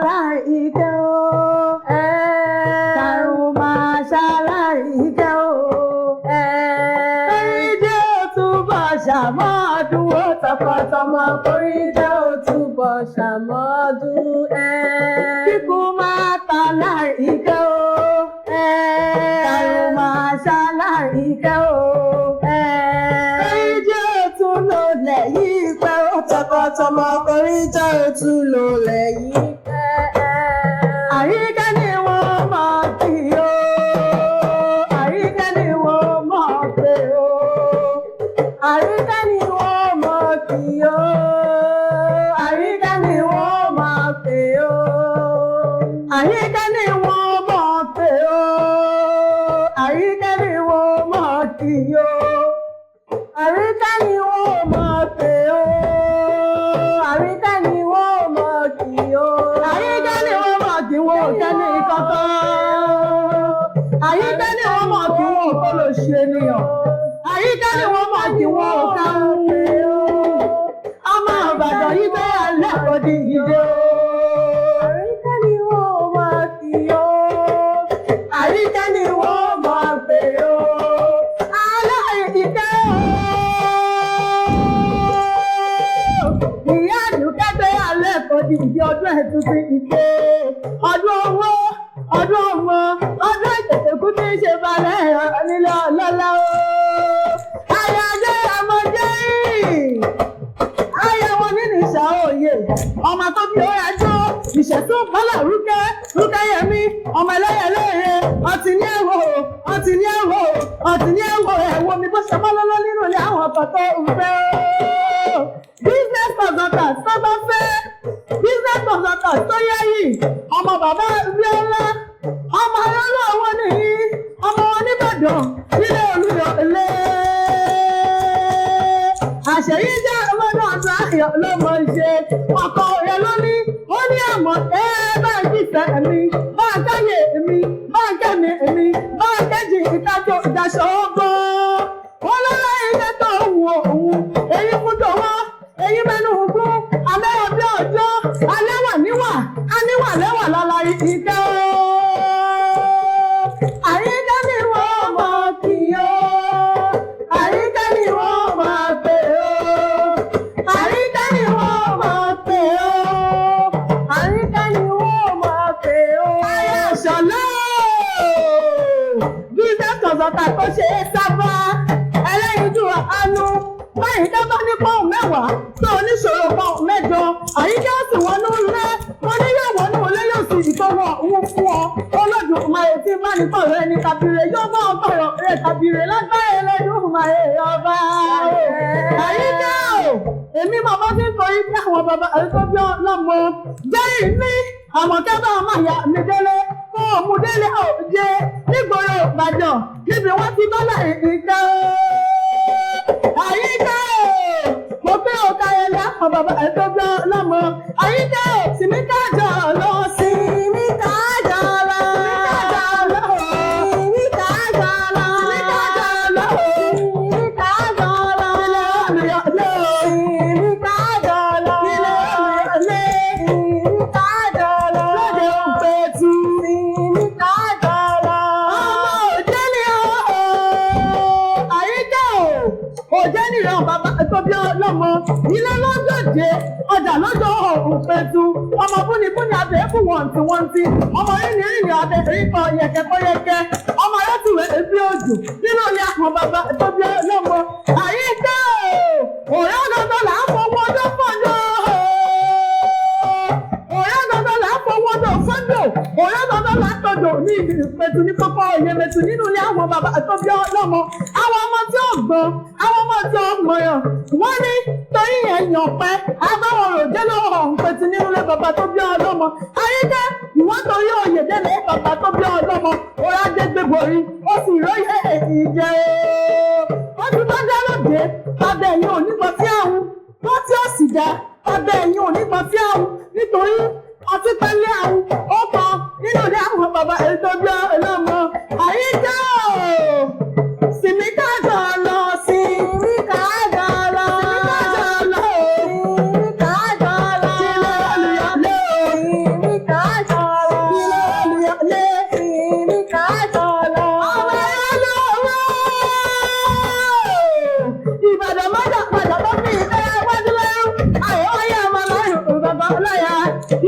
ṣaláìkẹ́ o. Kàrún máa ṣaláìkẹ́ o. Orí jẹ́ òtúbọ̀ ṣàmọ́dún ó tọkọtọmọ. Orí jẹ́ òtúbọ̀ ṣàmọ́dún. Kíkú máa ta láìkẹ́ o. Kàrún máa ṣaláìkẹ́ o. Orí jẹ́ òtún lólẹ̀ yìí pẹ́ ó Tọkọtọmọ orí jẹ́ òtún lólẹ̀ yìí pẹ́. Àríkẹ́ ni wọ́n máa kí o. Àríkẹ́ ni wọ́n máa pè o. Àríkẹ́ ni wọ́n máa kí o. Àríkẹ́ ni wọ́n máa pè o. Àríkẹ́ ni wọ́n máa pè o. Àríkẹ́ ni wọ́n máa kí o. Àríkẹ́ ni wọ́n máa pè o. Àríkẹ́ ni wọ́n máa kí o. Àríkẹ́ ni wọ́n máa kí wọn ò kẹ́ni kankan. Àríkẹ́ ni wọ́n máa kí wọn ò kó lè ṣe ènìyàn. Àríkẹ́ ni wọ́n máa kí wọn ò káwọn. Ọmọ Ìbàdàn yìí bẹ́ẹ̀ alẹ́ di ìdè o. Àríkẹ́ ni wọ́n máa kí o. Àríkẹ́ ni wọ́n máa pè o. Aláìkẹ́ o. Ìyá àdùkẹ́ gbé alẹ́ kọ́ di ìdí ọdún ẹ̀ tuntun ìdè. Ọdún owó, ọdún ọmọ, ọdún ìtẹ̀tẹ̀kú tí ń ṣe balẹ̀ nílé ọlọ́lá o. Àyájọ́ àmọ́jẹ́ yìí ayé wọn nínú ìṣà òye ọmọ tó bí ó yájọ́ ìṣẹ̀tún bọ́lá rúkẹ́ rúkẹ́yẹmí ọmọ ẹlẹ́yẹ lóore ọtí ní ẹ̀wọ̀ ọtí ní ẹ̀wọ̀ ọtí ní ẹ̀wọ̀ ẹ̀wọ̀ mi bó ṣe mọ́ lọ́lọ́ nínú ilé àwọn ọkọ̀ tó ń fẹ́ o. Business consultant tó bá fẹ́, business consultant tó yẹ yìí, ọmọ bàbá Bíọ́lá, ọmọ ọlọ́wọ́ nìyí, ọmọ wọn nìbàdàn nílé Olúyọ̀lé. Àṣeyí jẹ́ ọmọdé ọ̀sán ayọ̀ ló mọ̀ ṣe ọkọ rẹ̀ ló ní ó ní àmọ́ ẹ bá ń jíṣẹ́ mi, bá ń káyè mi, bá ń kẹ́mi mi, bá ń kẹ́jì ìtajọ ìdaṣọ ọgbọ́n wọn lọ́lá ilé tó wù òun èyí fún tòwọ́ èyí mẹ́nu ogún alẹ́ ọjọ́ ọjọ́ alẹ́ wà níwà aníwà lẹ́wà lọ́la ìkẹ́ o. Àríkẹ́ ni wọ́n mọ̀ kí o. Àríkẹ́ ni wọ́n máa pè o. Àríkẹ́ ni wọ́n máa pè o. Àríkẹ́ ni wọ́n máa pè o. Ayé àṣàlọ́ business consultant tó ṣe é sábà ẹlẹ́yinjú àánú báyìí dábàá ní pọ́ùn 10 tó oníṣòro pọ́ùn 8, àyíká ó sì wọnú ilé wọn ní yóò wọnú ilé yóò sì ìtọ́wọ́ òun fún ọ. Olódùmarè tí bá ní tọ̀rọ̀ ẹni tàbíre yóò bá ọ tọ̀rọ̀ rẹ tàbíre lágbára Ẹlẹ́dùmarè ọba. Àyíká o, èmi màmá tí ń torí bí àwọn bàbá tó bí ọlọ́mọ jẹ́ ìní àmọ̀kẹ́ bá ọmọ ìyá mi délé kó o mú délé òjé nígboro Ìbàdàn níbi wọ́n ti bá láì ìkẹ́ o. Àyíká o, mo pé o káyọ̀lẹ́ àwọn bàbá tó bí ọlọ́mọ. Àyíká o, tìmí kájọ lọ sí Tìmí kájọ lọ. Tìmí kájọ lọ. Tìmí kájọ lọ. Tìmí kájọ lọ. Tìmí kájọ lọ. Nílé Olúyọ̀lé o. Tìmí kájọ lọ. Nílé Olúyọ̀lé. Tìmí kájọ lọ. Lóde Òǹpẹ̀tù. Tìmí kájọ lọ. Ọmọ òjé ni ó, àyíká o, òjé nìran bàbá tó bí ọlọ́mọ ilé lọ́jọ́jẹ́ ọjà lọ́jọ́ Òǹpẹ̀tù, ọmọ fúnifúni abẹ́ fún wọ̀ntìwọ̀ntì, ọmọ rìnrìn rìnrìn abẹ́ ríkọ yẹkẹkọyẹkẹ, ọmọ ayọ́tùwẹ̀ ebi òjò nínú ilé àwọn bàbá tó bí ọlọ́mọ. Àyíká o, òrẹ́ dandan là ń fọwọ́ ọjọ́ fọ́jọ́, òrẹ́ dandan là ń fọwọ́ ọjọ́ fọ́jọ́, òrẹ́ dandan là ń tọjọ́ ní Ìpẹ̀tù ní kọ́kọ́ Ìyẹ̀mẹ̀tù nínú ilé àwọn bàbá tó bí ọlọ́mọ. Àwọn ọmọ tí ó gbọ́n, àwọn ọmọ tí ó mọ̀yàn wọ́n ní torí yẹn yàn pẹ́ abáwọn ròjẹ́ lọ́wọ́ Òǹpẹ̀tù nínú ilé bàbá tó bí ọlọ́mọ. Àyíká ìwọ́n torí òye délé bàbá tó bí ọlọ́mọ ọ̀rọ̀ ajé gbéborí ó sì róye ìjẹ́ o. Wọ́n ti bá dá lóde bàbá ẹ̀yìn ò nígbà tí àwọn wọ́n tí ó sì dá bàbá ẹ̀yìn ò nígbà tí àwọn nítorí ọtí pẹ́lẹ́ àwọn ó kọ nínú ilé àwọn bàbá èyí tó bí ọlọ́mọ. Àyíká o, sìmí kájọ lọ sí Tìmí kájọ lọ. Sìmí kájọ lọ o. Tìmí kájọ lọ. Sílé Olúyọ̀lé o. Tìmí kájọ.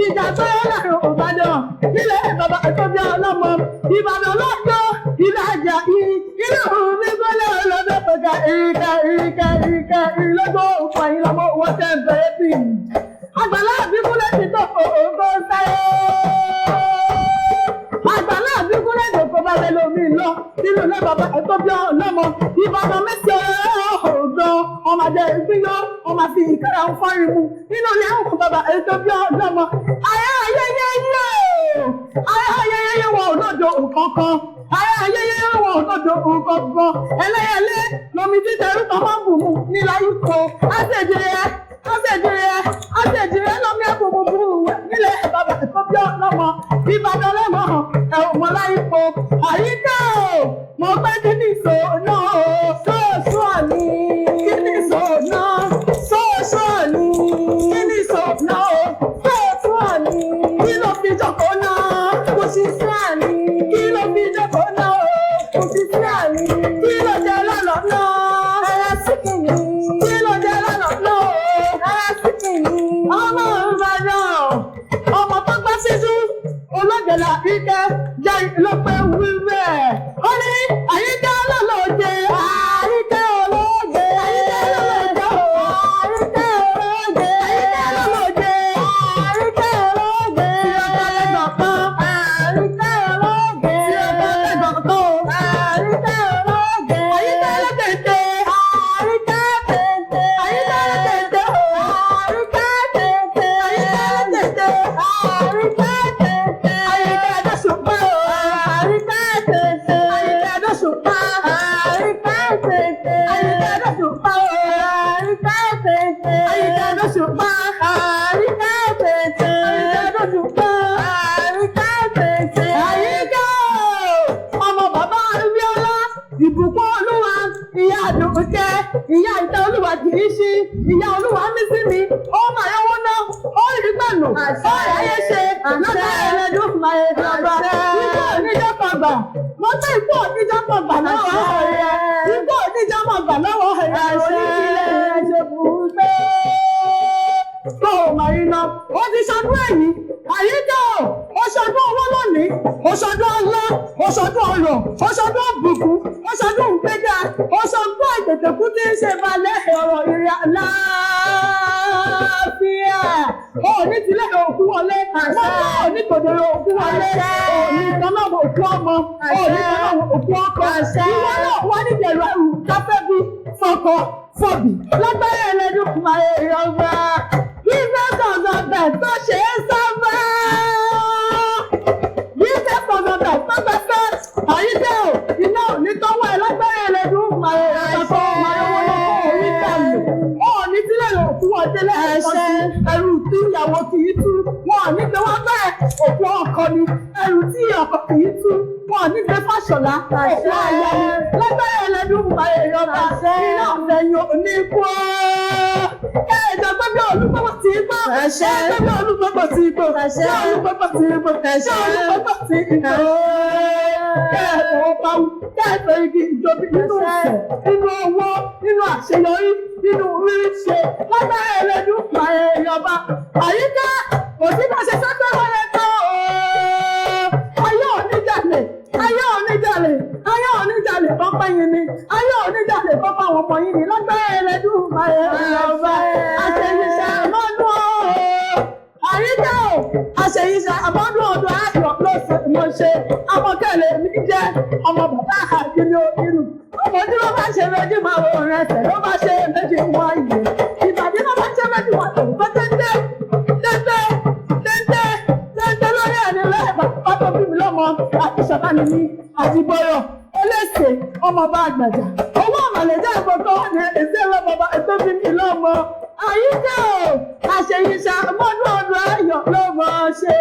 Ìjà tó lárùn Ìbàdàn nílẹ̀ bàbá tó bí ọlọ́mọ. Ìbàdàn lọ́jọ́ ilé ajá yìí. Ilé òun mi gbọ́dọ̀ lọ́dọ̀ pẹ̀ka ìrìkà ìrìkà ìrìkà ìrìlọ́gbọ̀ òkú àyìn lọ́mọ owó tẹ̀ ń bẹ̀rẹ̀ bì. Àgbàlá àbíkúlẹ̀ ti tọ̀ òǹkó sáré. Àgbàlá àbíkúlẹ̀ ìdòkó bá bẹ lómi lọ nínú ilé bàbá tó bí ọlọ́mọ. Ìbàdàn mẹ́sàn-án ọ̀gán ọmọdé ìpínyọ́ ọmọ fi ìkárà ń fọ́rin mu nínú ilé àwọn bàbá tó bí ọlọ́mọ. Ayé ayé yé yé ayé ayé yé yé wọn ò lọ́dọ̀ nǹkankan. Ayé ayé yé wọn ò lọ́dọ̀ nǹkankan. Ẹlẹ́yẹlé lomi títẹrú kan máa ń bù mu nílá ikọ̀. Àṣejìrẹ́ àṣejìrẹ́ àṣejìrẹ́ lọ́mí ẹ̀bùnmùbù nílẹ̀ bàbá tó bí ọlọ́mọ. Ìbàdàn lẹ́mọ̀ ẹ̀wọ̀n mọ́lá ipò. Àyíká o, mo pẹ́ kí ni ìṣó náà o. Sóòsù ni. Kí ni ìṣó náà? Sóòsù ni. Kí ni ìṣó náà o? Sóòsù ni. Kí ló fi jókòó náà? Kò sí sí àní. Kí ló fi jókòó náà o? Kò sí sí àní. Kí ló jẹ lánàá náà? Ara síkìnì. Kí ló jẹ lánàá náà o? Ara síkìnì. Ọmọ Ìbàdàn, ọmọ tó gbá síjú, olóògbé Àríkẹ́ jẹ́ ló pé wí bẹ́ẹ̀. Ó ní Àyíká lọ́lọ́jẹ, Àríkẹ́ ológe. Àyíká lọ́lọ́jẹ o. Àríkẹ́ ológe. Àyíká lọ́lọ́jẹ. Àríkẹ́ ológe. Tí ọba lẹ́gbọ̀n kan, Àríkẹ́ ológe. tí ọba lẹ́gbọ̀n kan o. Àríkẹ́ ológe. Àyíká lọ́tẹ̀ẹ̀tẹ̀, Àríkẹ́ tètè. Àyíká lọ́tẹ̀ẹ̀tẹ̀ o. Àríkẹ́ tètè. Àyíká lọ́tẹ̀ẹ̀tẹ̀, Àríkẹ́ tètè. Àyíká Adéṣùpá o. Àríkẹ́ tètè. Àyíká Adéṣùpá, Àríkẹ́ tètè. Àyíká Adéṣùpá o. Àríkẹ́ tètè. Àyíká Adéṣùpá, Àríkẹ́ tètè. Àyíká Adéṣùpá. Àríkẹ́ tètè. Àyíká o, ọmọ bàbá Abíọ́lá, ìbùkún Olúwa, ìyá àdùnkẹ́, ìyá ìta Olúwa kì í ṣí, ìyá Olúwa mí sí mi, ó máa yọwọ́ ná, ó rí gbànú, ó rí ayé ṣe, lọ́dọ̀ ẹlẹ́dùn máa yẹ lọ́ba, ikú oníjọ́ kan gbà, mo tẹ́ ikú oníjọ́ kan gbà lọ́wọ́ rẹ̀, ikú oníjọ́ kan gbà lọ́wọ́ rẹ̀, oníṣílẹ̀ rẹ̀ ṣe bùgbé tó o mà rí iná ó ti ṣọdún ẹ̀yìn. Àyíká o, ó ṣọdún owó lónìí, ó ṣọdún ọlá, ó ṣọdún ọrọ̀, ó ṣọdún òbùkún, ó ṣọdún ìgbéga, ó ṣọdún àìtètèkú tí ń ṣe balẹ̀ ọ̀rọ̀ ìrìn àlàáfíà. Ó ní tilẹ̀ òkú wọlé, mọ́tò ò ní tòdòrò òkú wọlé, ò ní kanáà òkú ọmọ, ò ní kanáà òkú ọkọ. Ìwọ náà wá nídìí ẹ̀rọ ẹrù káfẹ́ bí fọkọ fọbì lágbára ẹlẹ́dùn máa yọ ọgbà. Business consultant tó ṣe é sábà. Business consultant tó gbẹ́sẹ̀. Àyíká o, iná ò ní tọ́wọ́ ẹ lágbára ẹlẹ́dùn máa yọ ọkọ̀ máa yọ wọn lọ́kọ̀ orí kàlù. Ó ní sílẹ̀ òkú ọdẹ lẹ́ẹ̀kan sí. Ẹrù tí ìyàwó kì í tú. Wọn ò ní gbé wá bẹ́ẹ̀ òkú ọkọ ni. Ẹrù tí ọkọ kì í tú. Wọn ò ní gbé Fáṣọlá. Òkú aya ni. Lágbára ẹlẹ́dùn máa yọ ọba. Iná ọ̀fẹ́yìn ò ní kú ọ́. Ẹ̀ẹ́dọ̀ gbẹ́gbẹ́ olúgbọ́gbọ́ ti gbọ́. Àṣẹ. Gbẹ́gbẹ́ olúgbọ́gbọ́ ti gbọ́. Àṣẹ. Olúgbọ́gbọ́ ti gbọ́. Àṣẹ. Olúgbọ́gbọ́ ti gbọ́. Kẹ́ẹ̀fọ́ pawú, kẹ́ẹ̀fọ́ igi ìjọbi nínú ìfẹ́, nínú owó, nínú àṣeyọrí, nínú rírí ṣe. Lágbára ẹlẹ́dùn máa yọba. Àyíká kò sí bá ṣe sẹ́pẹ́ wọlé tán o. Ayé oníjàlè, ayé oníjàlè, ayé oníjàlè pápá yín ni, ayé oníjàlè pápá àwọn ọmọ yín ni. Lágbára ẹlẹ́dùn máa yọba. Àṣeyíṣẹ́ àmọ́dún o. Àyíká o, àṣeyíṣẹ́ àmọ́dún ọdún ayọ̀ ló ṣe mo ṣe. Amọ̀kẹ́lẹ̀ mi jẹ́ ọmọ bàbá àdínní onírù. Ọmọ tí ló bá ṣe méjì máa wo rẹ̀ ẹsẹ̀ ló bá ṣe méjì wọ́n yè. Ìbàdí ló bá ṣe méjì wọ́n tó bá tẹ́tẹ́ tẹ́tẹ́ tẹ́tẹ́ tẹ́tẹ́ lórí ẹni lẹ́ẹ̀bà bá tó bí mi lọ́mọ àti ṣọ̀tá ni mí àti bọ́yọ̀ eléṣe ọmọ bá àgbàjà. Owó àmàlẹ́jà ìfọ̀kọ́ ní ìṣẹ́lẹ̀ bàbá tó bí mi lọ́mọ. Àyíká o, àṣeyíṣà mọ́dún ọdún ayọ̀ ló mọ̀ ṣe.